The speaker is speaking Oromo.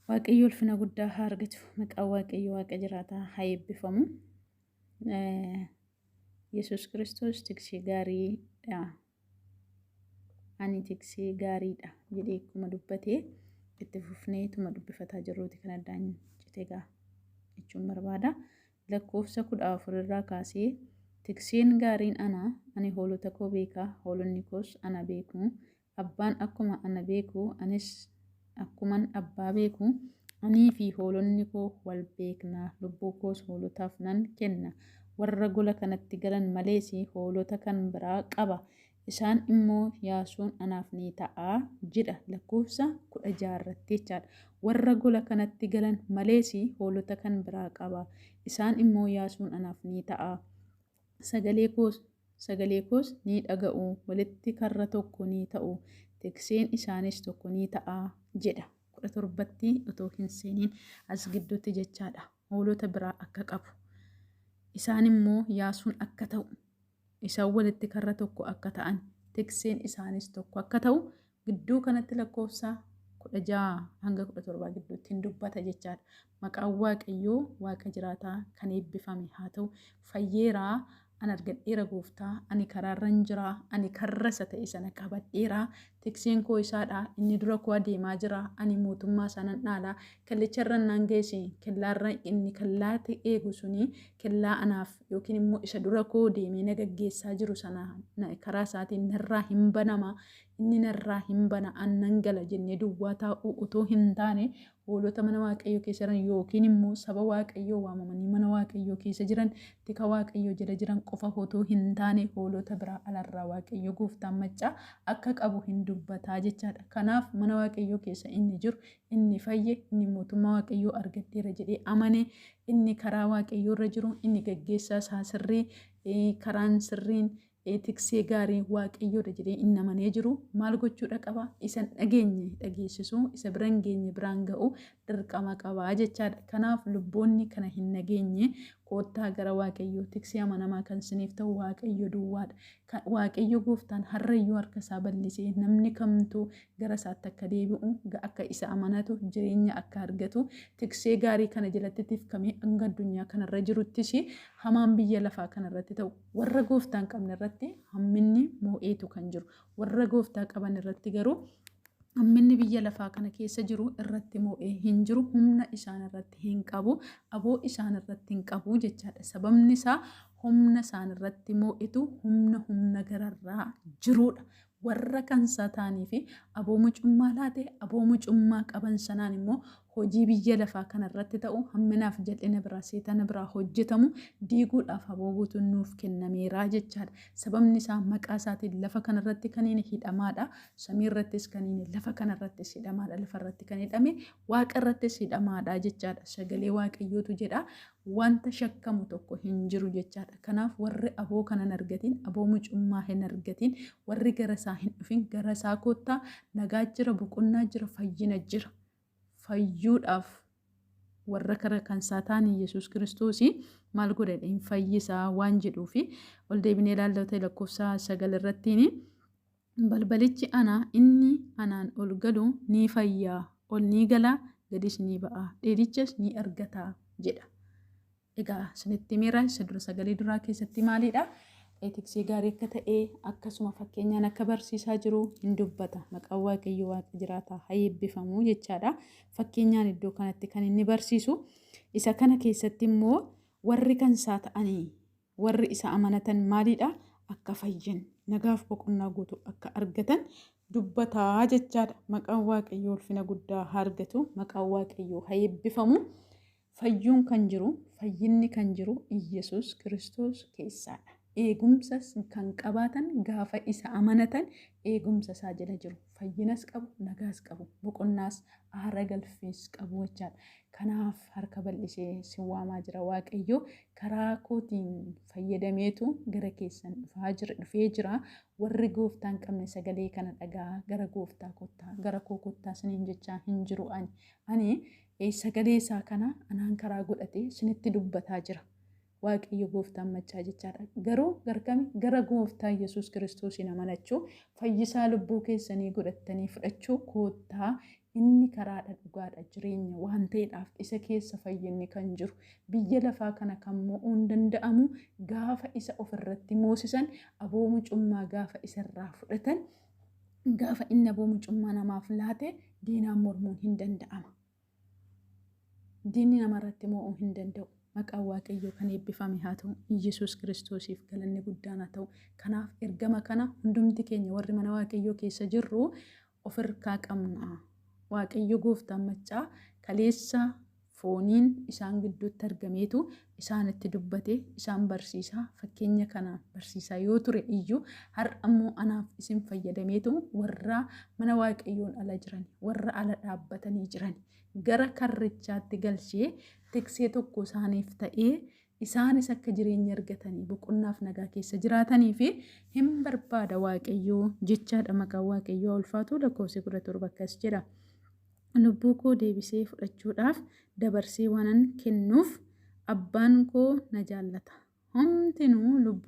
Waaqayyo ulfina guddaa haa argatu. Maqaan Waaqayyo Waaqa jiraataa haa eebbifamu. Yesuus Kiristoos tiksee gaariidha. Ani tiksee gaariidha jedhee akkuma dubbatee itti fufnee tuma dubbifataa jirruuti kan addaan cite gaa jechuun barbaada. Lakkoofsa 14 irraa kaasee, tikseen gaariin ana, ani hoolota koo beeka, hoolonni koos ana beeku. Abbaan akkuma ana beeku, anis akkuman abbaa beeku, anii fi hoolonni koo wal beekna, lubbuu koos hoolotaaf nan kenna. Warra gola kanatti galan malees hoolota kan biraa qaba. Isaan immoo yaasuun anaaf ni ta'a jedha, lakkoofsa 16 irratti jechaadha. Warra gola kanatti galan malees hoolota kan biraa qaba. Isaan immoo yaasuun anaaf ni ta'a. Sagalee koos ni dhaga'u, walitti karra tokko ni ta'u, tikseen isaanis tokko ni ta'a jedha. 17tti otoo hin seeniin as gidduutti jechaadha. Hoolota biraa akka qabu. Isaan immoo yaasuun akka ta'u, isaan walitti karra tokko akka ta'an, tikseen isaanis tokko akka ta'u gidduu kanatti lakkoofsa 16 hanga 17 gidduutti hin dubbata jechaadha. Maqaan Waaqayyoo Waaqa jiraataa kan eebbifame haa ta'u. Fayyeeraa, an argadheera gooftaa, ani karaarran jira, ani karra isa ta'e sana qabadheera, tikseen koo isaadha, inni dura koo adeemaa jira, ani mootummaa sanan dhaala, kellicharra naan geessi, kellaarra inni kellaatti eegu suni kellaa anaaf yookiin immoo isa dura koo deemee na gaggeessaa jiru sana karaa isaatiin narraa hin banama, inni narraa hin bana, annan gala jennee duwwaa taa'uu otoo hin taane, hoolota mana Waaqayyoo keessa jiran yookiin immoo saba Waaqayyoo waamamanii mana Waaqayyoo keessa jiran, tika Waaqayyoo jala jiran qofa otoo hin taane, hoolota biraa alarraa Waaqayyo gooftaan maccaa akka qabu hin dubbataa jechaadha. Kanaaf mana Waaqayyoo keessa inni jiru, inni fayye, inni mootummaa Waaqayyoo argadheera jedhee amane, inni karaa Waaqayyoo irra jiru, inni gaggeessaa isaa sirrii, karaan sirriin tiksee gaarii Waaqayyoodha jedhee inni amanee jiru maal gochuudha qaba? Isa hin dhageenye dhageessisuu, isa bira hin geenye biraan ga'u dirqama qabaa jechaadha. Kanaaf lubboonni kana hin dhageenye, koottaa gara Waaqayyoo. Tiksee amanamaa kan siniif ta'u Waaqayyo duwwaadha. Waaqayyo gooftaan har'ayyuu harka isaa bal'isee namni kamtuu gara isaatti akka deebi'u, akka isa amanatu, jireenya akka argatu, tiksee gaarii kana jalatti tifkamee hanga addunyaa kanarra jiruttis hamaan biyya lafaa kanarratti ta'u, warra gooftaa hin qabne irratti hamminni moo'eetu kan jiru. Warra gooftaa qaban irratti garuu hamminni biyya lafaa kana keessa jiru irratti moo'ee hin jiru, humna isaan irratti hin qabu, aboo isaan irratti hin qabu jechaadha. Sababni isaa humna isaan irratti moo'etu humna gararraa jirudha. Warra kan isaa ta'anii fi aboo mucummaa laate, aboo mucummaa qaban sanaan immoo hojii biyya lafaa kanarratti ta'u, hamminaaf jal'ina biraa, seetana biraa hojjetamu diiguudhaaf aboo guutuun nuuf kennameera jechaadha. Sababni isaa maqaa isaatiin lafa kanarratti kan inni hidhamaadha. Samii irrattis kan inni, lafa kanarrattis hidhamaadha. Lafa irratti kan hidhame waaqa irrattis hidhamaadha jechaadha. Sagalee Waaqayyootu jedha. Wanta shakkamu tokko hin jiru jechaadha. Kanaaf warri aboo kana hin argatin, aboo mucummaa hin argatin, warri gara isaa hin dhufin, gara isaa koottaa, nagaa jira, boqonnaa jira, fayyina jira. Fayyuudhaaf warra kara kan isaa ta'anii Yesuus Kiristoos maal godhedha, hin fayyisaa waan jedhuufi ol deebinee ilaallata lakkoofsa 9 irrattiin. Balbalichi ana, inni anaan ol galu ni fayyaa, ol ni gala, gadis ni ba'a, dheedichas ni argata jedha. Egaa isinitti himeera, isa dura sagalee duraa keessatti maalidha? Tiksee gaarii akka ta'e akkasuma fakkeenyaan akka barsiisaa jiru hin dubbata. Maqaan Waaqayyo Waaqa jiraataa haa eebbifamu jechaadha. Fakkeenyaan iddoo kanatti kan inni barsiisu. Isa kana keessatti immoo warri kan isaa ta'anii, warri isa amanatan maalidha? Akka fayyan, nagaaf boqonnaa guutuu akka argatan dubbataa jechaadha. Maqaan Waaqayyoo ulfina guddaa haa argatu. Maqaan Waaqayyoo haa eebbifamu. Fayyuun kan jiru, fayyinni kan jiru Iyyasuus Kiristoos keessaadha. Eegumsas kan qabaatan gaafa isa amanatan eegumsa isaa jala jiru. Fayyinas qabu, nagaas qabu, boqonnaas, aara galfiis qabu jechaadha. Kanaaf harka bal'isee si waamaa jira Waaqayyo. Karaa kootiin fayyadameetu gara keessan dhufaa jira, dhufee jira. Warri gooftaa hin qabne sagalee kana dhagaa, gara gooftaa kottaa, gara koo kottaa isiniin jechaa hin jiru ani. Ani sagalee isaa kana anaan karaa godhatee isinitti dubbataa jira. Waaqayyo gooftaan maccaa jechaadha. Garuu garkami gara gooftaa Yesuus Kiristoosiin amanachuu, fayyisaa lubbuu keessanii godhattanii fudhachuu koottaa. Inni karaadha, dhugaadha, jireenya waan ta'eedhaaf isa keessa fayyinni kan jiru, biyya lafaa kana kan mo'uun danda'amu gaafa isa ofirratti moosisan, aboo mucummaa gaafa isarraa fudhatan, gaafa inni aboo mucummaa namaaf laate diinaan mormuun hin danda'ama. Diinni namarratti mo'uu hin danda'u. Maqaan Waaqayyoo kan eebbifame haa ta'u. Iyyasuus Kiristoosiif galanni guddaan haa ta'u. Kanaaf ergama kana hundumti keenya warri mana Waaqayyoo keessa jirru of harkaa qabna. Waaqayyo gooftaan maccaa kaleessa fooniin isaan gidduutti argameetu isaanitti dubbate, isaan barsiisaa, fakkeenya kanaan barsiisaa yoo ture iyyuu, har'a immoo anaaf isin fayyadameetu warra mana Waaqayyoon ala jiran, warra ala dhaabbatanii jiran gara karrichaatti galchee tiksee tokko isaaniif ta'ee isaanis akka jireenya argatanii boqonnaaf nagaa keessa jiraatanii fi hin barbaada Waaqayyoo jechaadha. Maqaan Waaqayyoo ulfaatu. Lakkoofsi 17 akkas jedha. Lubbuu koo deebisee fudhachuudhaaf dabarsee waanan kennuuf abbaan koo na jaallata. Homtinuu lubbuu